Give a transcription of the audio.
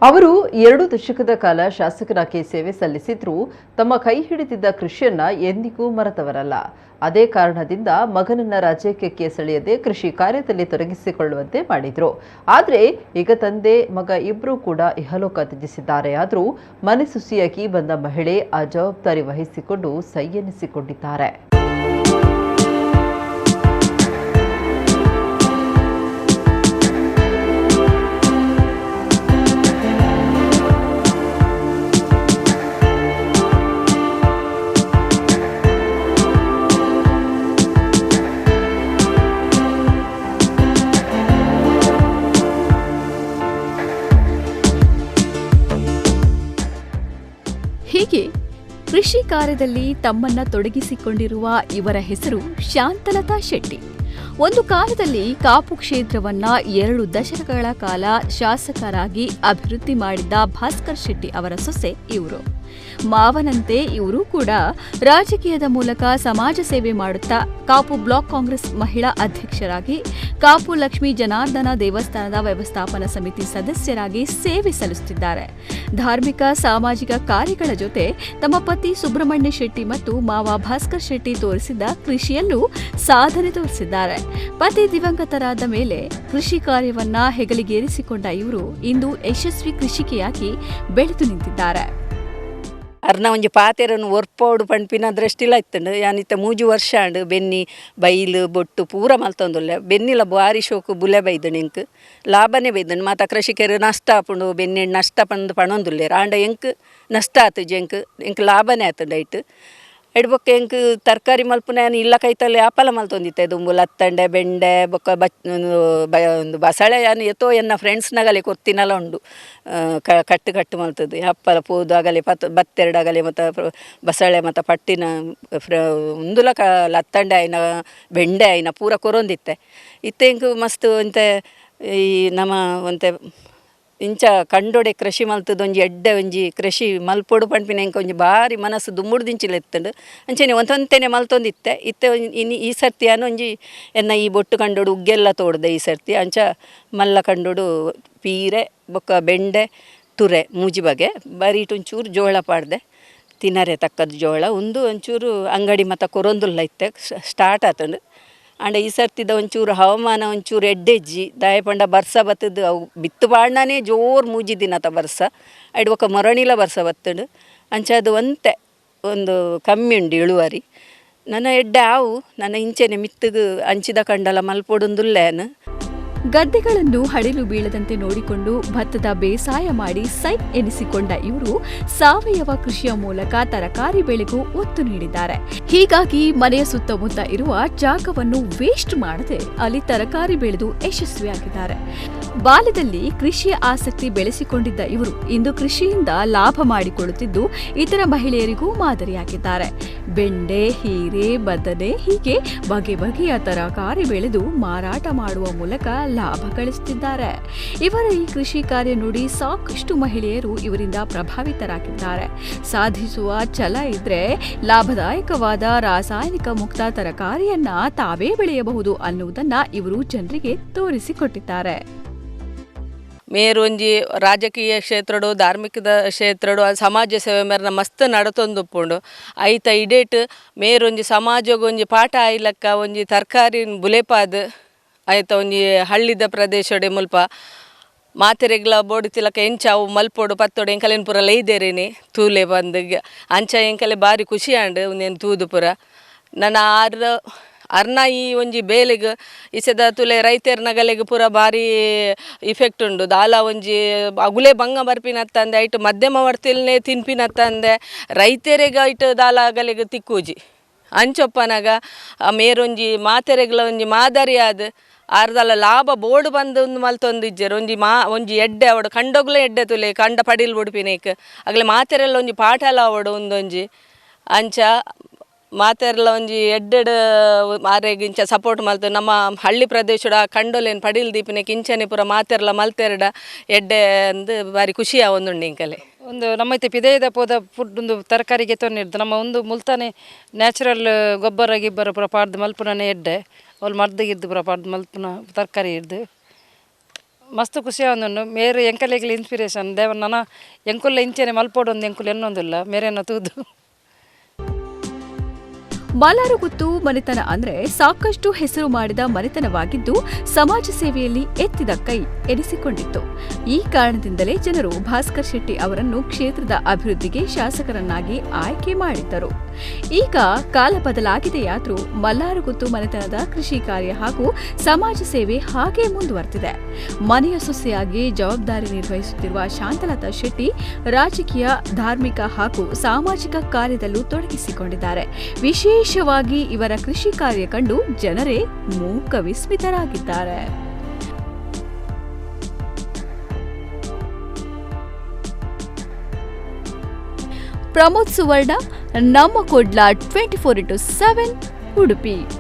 ಅವರು 2 ದಶಕದ ಕಾಲ ಶಾಸಕರಾಗಿ ಸೇವೆ ಸಲ್ಲಿಸಿದ್ರೂ ತಮ್ಮ ಕೈ ಹಿಡಿದಿದ್ದ ಕೃಷಿಯನ್ನ ಎಂದಿಗೂ ಮರೆತವರಲ್ಲ. ಅದೇ ಕಾರಣದಿಂದ ಮಗನನ್ನ ರಾಜಕೀಯಕ್ಕೆ ಸೆಳೆಯದೆ ಕೃಷಿ ಕಾರ್ಯದಲ್ಲಿ ತೊಡಗಿಸಿಕೊಳ್ಳುವಂತೆ ಮಾಡಿದ್ರು. ಆದರೆ ಈಗ ತಂದೆ ಮಗ ಇಬ್ಬರೂ ಕೂಡ ಇಹಲೋಕ ತ್ಯಜಿಸಿದ್ದಾರೆ. ಆದರೂ ಮನೆ ಸುಸಿಯಾಗಿ ಬಂದ ಮಹಿಳೆ ಆ ಜವಾಬ್ದಾರಿ ವಹಿಸಿಕೊಂಡು ಸೈ ಎನಿಸಿಕೊಂಡಿದ್ದಾರೆ. ಹೀಗೆ ಕೃಷಿ ಕಾರ್ಯದಲ್ಲಿ ತಮ್ಮನ್ನ ತೊಡಗಿಸಿಕೊಂಡಿರುವ ಇವರ ಹೆಸರು ಶಾಂತಲತಾ ಶೆಟ್ಟಿ. ಒಂದು ಕಾಲದಲ್ಲಿ ಕಾಪು ಕ್ಷೇತ್ರವನ್ನ 2 ದಶಕಗಳ ಕಾಲ ಶಾಸಕರಾಗಿ ಅಭಿವೃದ್ಧಿ ಮಾಡಿದ್ದ ಭಾಸ್ಕರ್ ಶೆಟ್ಟಿ ಅವರ ಸೊಸೆ ಇವರು. ಮಾವನಂತೆ ಇವರು ಕೂಡ ರಾಜಕೀಯದ ಮೂಲಕ ಸಮಾಜ ಸೇವೆ ಮಾಡುತ್ತಾ ಕಾಪು ಬ್ಲಾಕ್ ಕಾಂಗ್ರೆಸ್ ಮಹಿಳಾ ಅಧ್ಯಕ್ಷರಾಗಿ, ಕಾಪು ಲಕ್ಷ್ಮೀ ಜನಾರ್ದನ ದೇವಸ್ಥಾನದ ವ್ಯವಸ್ಥಾಪನಾ ಸಮಿತಿ ಸದಸ್ಯರಾಗಿ ಸೇವೆ ಸಲ್ಲಿಸುತ್ತಿದ್ದಾರೆ. ಧಾರ್ಮಿಕ ಸಾಮಾಜಿಕ ಕಾರ್ಯಗಳ ಜೊತೆ ತಮ್ಮ ಪತಿ ಸುಬ್ರಹ್ಮಣ್ಯ ಶೆಟ್ಟಿ ಮತ್ತು ಮಾವ ಭಾಸ್ಕರ್ ಶೆಟ್ಟಿ ತೋರಿಸಿದ್ದ ಕೃಷಿಯಲ್ಲೂ ಸಾಧನೆ ತೋರಿಸಿದ್ದಾರೆ. ಪತಿ ದಿವಂಗತರಾದ ಮೇಲೆ ಕೃಷಿ ಕಾರ್ಯವನ್ನ ಹೆಗಲಿಗೇರಿಸಿಕೊಂಡ ಇವರು ಇಂದು ಯಶಸ್ವಿ ಕೃಷಿಕೆಯಾಗಿ ಬೆಳೆದು ನಿಂತಿದ್ದಾರೆ. ಅರ್ನ ಒಂಜಿ ಪಾತೆರನು ಒರ್ಪೋಡು ಪಣ್ಪಿನ ದೃಷ್ಟಿಲ ಇತ್ತಂಡು ಯಾನಿತ್ತ 3 ವರ್ಷ ಆಂಡು ಬೆನ್ನಿ ಬೈಲು ಬೊಟ್ಟು ಪೂರ ಮಲ್ತೊಂದುಲ್ಲೆ ಬೆನ್ನಿಲ ಬಾರಿ ಶೋಕು ಬುಲೆ ಬೈದನು ಎಂಕ್ ಲಾಭನೇ ಬೈದನು ಮಾತ ಕೃಷಿಕರು ನಷ್ಟ ಆಪುಂಡು ಬೆನ್ನಿ ನಷ್ಟ ಪಂದು ಪಣೊಂದುಲ್ಲೇರು ಆಂಡ ಎಂಕ್ ನಷ್ಟ ಆತುಜಿ ಎಂಕ್ ಎಂಕ್ ಲಾಭನೇ ಆತುಂಡು ಐಟ್ ಎಡ್ಬೊಕ್ಕ ಎಂಕ್ ತರಕಾರಿ ಮಲ್ಪುನ ಇಲ್ಲ ಕೈತಲ್ಲಿ ಆಪಲ ಮಲ್ತೊಂದಿತ್ತೆ ದುಂಬು ಲತ್ತಂಡೆ ಬೆಂಡೆ ಬೊಕ್ಕ ಒಂದು ಬಸಳೆ ಯಾನು ಎತ್ತೋ ಎನ್ನ ಫ್ರೆಂಡ್ಸ್ನಾಗಲೆ ಕೊತ್ತಿನಲ ಉಂಡು ಕಟ್ಟು ಕಟ್ಟು ಮಲ್ತದ್ದು ಅಪ್ಪಲ ಪೋದು ಆಗಲೆ ಪತ್ ಬತ್ತೆರಡು ಆಗಲೆ ಮತ್ತು ಬಸಳೆ ಮತ್ತು ಪಟ್ಟಿನ ಉಂದುಲ ಕ ಲತ್ತಂಡೆ ಆಯ್ನ ಬೆಂಡೆ ಆಯ್ನ ಪೂರ ಕೊರೊಂದಿತ್ತೆ ಇತ್ತೆ ಎಂಕ್ ಮಸ್ತ್ ಒಂತೆ ಈ ನಮ್ಮ ಒಂತೆ ಇಂಚ ಕಂಡೊಡೆ ಕೃಷಿ ಮಲ್ತದ ಒಂಜಿ ಎಡ್ಡೆ ಒಂಜಿ ಕೃಷಿ ಮಲ್ಪೊಡು ಪನ್ಪಿನ ಎಂಕ್ ಒಂಜಿ ಬಾರಿ ಮನಸ್ಸು ದುಂಬುಡ್ದಿಂಚಿಲ ಇತ್ತುಂಡು ಅಂಚನೆ ಒಂತೊಂತೆನೆ ಮಲ್ತೊಂದಿತ್ತೆ ಇತ್ತೆ ಇನಿ ಈ ಸರ್ತಿ ಯಾನು ಒಂಜಿ ಎನ್ನ ಈ ಬೊಟ್ಟು ಕಂಡೋಡು ಉಗ್ಗೆಲ್ಲ ತೋಡ್ದೆ ಈ ಸರ್ತಿ ಅಂಚ ಮಲ್ಲ ಕಂಡೋಡು ಪೀರೆ ಬೊಕ್ಕ ಬೆಂಡೆ ತುರೆ ಮೂಜಿ ಬಗೆ ಬರೀಟ್ ಒಂಚೂರು ಜೋಳ ಪಾಡ್ದೆ ತಿನ್ನರೆ ತಕ್ಕದ ಜೋಳ ಒಂದು ಒಂಚೂರು ಅಂಗಡಿ ಮತ್ತ ಕೊರೊಂದುಲ್ಲ ಇತ್ತೆ ಸ್ಟಾರ್ಟ್ ಆತುಂಡು. ಆಂಡ ಈ ಸರ್ತಿದ ಒಂಚೂರು ಹವಾಮಾನ ಒಂಚೂರು ಎಡ್ಡೆಜ್ಜಿ ದಾಯಪಂಡ ಬರ್ಸ ಬತ್ತದು ಅವು ಬಿತ್ತು ಪಾಡ್ನನೇ ಜೋರು ಮೂಜಿ ದಿನತ ಬರ್ಸ ಐಡ್ ಬೊಕ್ಕ ಮೊರಣಿಲ ಬರ್ಸ ಬತ್ತುಂಡು ಅಂಚ ಅದು ಒಂತೆ ಒಂದು ಕಮ್ಮಿ ಉಂಡು ಇಳುವರಿ ನನ್ನ ಎಡ್ಡೆ ಆವು ನನ್ನ ಇಂಚೆನೆ ಮಿತ್ತುಗು ಅಂಚಿದ ಕಂಡಲ ಮಲ್ಪೊಡುಂದುಲ್ಲೇನು. ಗದ್ದೆಗಳನ್ನು ಹಡಿಲು ಬೀಳದಂತೆ ನೋಡಿಕೊಂಡು ಭತ್ತದ ಬೇಸಾಯ ಮಾಡಿ ಸೈ ಎನಿಸಿಕೊಂಡ ಇವರು ಸಾವಯವ ಕೃಷಿಯ ಮೂಲಕ ತರಕಾರಿ ಬೆಳೆಗೂ ಒತ್ತು ನೀಡಿದ್ದಾರೆ. ಹೀಗಾಗಿ ಮನೆಯ ಸುತ್ತಮುತ್ತ ಇರುವ ಜಾಗವನ್ನು ವೇಸ್ಟ್ ಮಾಡದೆ ಅಲ್ಲಿ ತರಕಾರಿ ಬೆಳೆದು ಯಶಸ್ವಿಯಾಗಿದ್ದಾರೆ. ಬಾಲ್ಯದಲ್ಲಿ ಕೃಷಿಯ ಆಸಕ್ತಿ ಬೆಳೆಸಿಕೊಂಡಿದ್ದ ಇವರು ಇಂದು ಕೃಷಿಯಿಂದ ಲಾಭ ಮಾಡಿಕೊಳ್ಳುತ್ತಿದ್ದು ಇತರ ಮಹಿಳೆಯರಿಗೂ ಮಾದರಿಯಾಗಿದ್ದಾರೆ. ಬೆಂಡೆ, ಹೀರೆ, ಬದನೆ ಹೀಗೆ ಬಗೆ ಬಗೆಯ ತರಕಾರಿ ಬೆಳೆದು ಮಾರಾಟ ಮಾಡುವ ಮೂಲಕ ಲಾಭ ಗಳಿಸುತ್ತಿದ್ದಾರೆ. ಇವರ ಈ ಕೃಷಿ ಕಾರ್ಯ ನೋಡಿ ಸಾಕಷ್ಟು ಮಹಿಳೆಯರು ಇವರಿಂದ ಪ್ರಭಾವಿತರಾಗಿದ್ದಾರೆ. ಸಾಧಿಸುವ ಛಲ ಇದ್ರೆ ಲಾಭದಾಯಕವಾದ ರಾಸಾಯನಿಕ ಮುಕ್ತ ತರಕಾರಿಯನ್ನ ತಾವೇ ಬೆಳೆಯಬಹುದು ಅನ್ನುವುದನ್ನ ಇವರು ಜನರಿಗೆ ತೋರಿಸಿಕೊಟ್ಟಿದ್ದಾರೆ. ಮೇರು ಒಂಜಿ ರಾಜಕೀಯ ಕ್ಷೇತ್ರಡು ಧಾರ್ಮಿಕದ ಕ್ಷೇತ್ರಡು ಸಮಾಜ ಸೇವೆ ಮೇರ್ನ ಮಸ್ತ್ ನಡತೊಂದುಪ್ಪುಂಡು ಐತ ಇಡೇಟ್ ಮೇರೊಂಜಿ ಸಮಾಜಗೊಂಜಿ ಪಾಠ ಆಯ್ಲಕ್ಕ ಒಂಜಿ ತರಕಾರಿ ಬುಲೆಪಾದ್ ಆಯ್ತ ಒಂಜಿ ಹಳ್ಳಿದ ಪ್ರದೇಶಡೆ ಮುಲ್ಪ ಮಾತೆರೆಗ್ಲ ಬೋಡಿತಿಲಕ ಎಂಚ ಅವು ಮಲ್ಪೊಡು ಪತ್ತೊಡು ಎಂಕಲೆನ್ ಪೂರ ಲೈದೇರಿನಿ ತೂಲೆ ಬಂದು ಅಂಚ ಎಂಕಲೆ ಬಾರಿ ಖುಷಿ ಆಂಡ್ ಒಂದೇನು ತೂದು ಪೂರ ನನ್ನ ಆರ್ ಅರ್ನ ಈ ಒಂಜಿ ಬೇಲೆಗ್ ಇಸೆದ ತುಲೆ ರೈತೆರ್ನಗಲೆಗ್ ಪೂರ ಬಾರಿ ಇಫೆಕ್ಟ್ ಉಂಡು ದಾಲ ಒಂಜಿ ಅಗುಲೆ ಬಂಗ ಬರ್ಪಿನತ್ತಂದೆ ಐಟ್ ಮಧ್ಯಮ ವರ್ತಿಲ್ನೇ ತಿನ್ಪಿನತ್ತಂದೆ ರೈತೆರೆಗ್ ಐಟ್ ದಾಲ ಅಗಲೆಗ್ ತಿಕ್ಕೂಜಿ ಅಂಚೊಪ್ಪನಾಗ ಆ ಮೇರೊಂಜಿ ಮಾತೆರೆಗ್ಲ ಒಂಜಿ ಮಾದರಿ ಆದ್ ಆರ್ದಲ ಲಾಭ ಬೋರ್ಡ್ ಬಂದು ಒಂದು ಮಲ್ತೊಂದು ಇಜ್ಜೆರ್ ಒಂಜಿ ಮಾ ಒಂಜಿ ಎಡ್ಡೆ ಅವಡು ಕಂಡೋಗ್ಲೇ ಎಡ್ಡೆ ತುಲೆ ಕಂಡ ಪಡಿಲ್ ಬುಡ್ಪಿನೇಕ್ ಅಗಲೆ ಮಾತೆರೆಲ್ಲ ಒಂಜಿ ಪಾಠಲ ಅವಡು ಒಂದೊಂಜಿ ಅಂಚ ಮಾತೆರೆಲ್ಲ ಒಂಜಿ ಎಡ್ಡೆಡ್ ಮಾರೆಗ್ ಇಂಚ ಸಪೋರ್ಟ್ ಮಲ್ತು ನಮ್ಮ ಹಳ್ಳಿ ಪ್ರದೇಶದ ಕಂಡೋಲೇನು ಪಡಿಲ್ ದೀಪಿನೇಕ್ ಇಂಚನೆ ಪೂರ ಮಾತೆರ್ಲ ಮಲ್ತೆರಡ ಎಡ್ಡೆ ಅಂದ್ ಬಾರಿ ಖುಷಿ ಆವೊಂದುಂಡು ಇಂಕಲೆ. ಒಂದು ನಮ್ಮ ಇತ್ತೆ ಪಿದೆದ ಪೋದ ಫುಡ್ ಒಂದು ತರಕಾರಿಗೆ ತೊನ್ನಿರ್ದು ನಮ್ಮ ಒಂದು ಮುಲ್ತಾನೆ ನ್ಯಾಚುರಲ್ ಗೊಬ್ಬರ ಗಿಬ್ಬರ ಪೂರ ಪಾಡ್ದು ಮಲ್ಪುನನೆ ಎಡ್ಡೆ ಅವ್ಲು ಮರ್ದು ಗಿರ್ದು ಪೂರ ಪಾಡ್ದು ಮಲ್ಪುನ ತರಕಾರಿ ಇರ್ದು ಮಸ್ತ್ ಖುಷಿ ಆವೊಂದುಂಡು. ಮೇರು ಎಂಕಲೆಗ್ಲ ಇನ್ಸ್ಪಿರೇಷನ್ ದೇವ ನನ ಎಂಕುಲ್ಲ ಇಂಚೆನೆ ಮಲ್ಪೊಡೊಂದು ಎಂಕುಲು ಎನ್ನೊಂದುಲ್ಲ ಮೇರೆನ ತೂದು. ಮಲಾರುಗುತ್ತು ಮನೆತನ ಅಂದ್ರೆ ಸಾಕಷ್ಟು ಹೆಸರು ಮಾಡಿದ ಮನೆತನವಾಗಿದ್ದು, ಸಮಾಜ ಸೇವೆಯಲ್ಲಿ ಎತ್ತಿದ ಕೈ ಎನಿಸಿಕೊಂಡಿತ್ತು. ಈ ಕಾರಣದಿಂದಲೇ ಜನರು ಭಾಸ್ಕರ್ ಶೆಟ್ಟಿ ಅವರನ್ನು ಕ್ಷೇತ್ರದ ಅಭಿವೃದ್ಧಿಗೆ ಶಾಸಕರನ್ನಾಗಿ ಆಯ್ಕೆ ಮಾಡಿದ್ದರು. ಈಗ ಕಾಲ ಬದಲಾಗಿದೆಯಾದರೂ ಮಲ್ಲಾರುಗುತ್ತು ಮನೆತನದ ಕೃಷಿ ಕಾರ್ಯ ಹಾಗೂ ಸಮಾಜ ಸೇವೆ ಹಾಗೇ ಮುಂದುವರೆದಿದೆ. ಮನೆಯ ಸೊಸೆಯಾಗಿ ಜವಾಬ್ದಾರಿ ನಿರ್ವಹಿಸುತ್ತಿರುವ ಶಾಂತಲತಾ ಶೆಟ್ಟಿ ರಾಜಕೀಯ, ಧಾರ್ಮಿಕ ಹಾಗೂ ಸಾಮಾಜಿಕ ಕಾರ್ಯದಲ್ಲೂ ತೊಡಗಿಸಿಕೊಂಡಿದ್ದಾರೆ. ವಿಶೇಷವಾಗಿ ಇವರ ಕೃಷಿ ಕಾರ್ಯ ಕಂಡು ಜನರೇ ಮೂಕ ವಿಸ್ಮಿತರಾಗಿದ್ದಾರೆ. ಪ್ರಮೋದ್ ಸುವರ್ಣ, ನಮ್ಮ ಕುಡ್ಲ, 24x7, Udupi.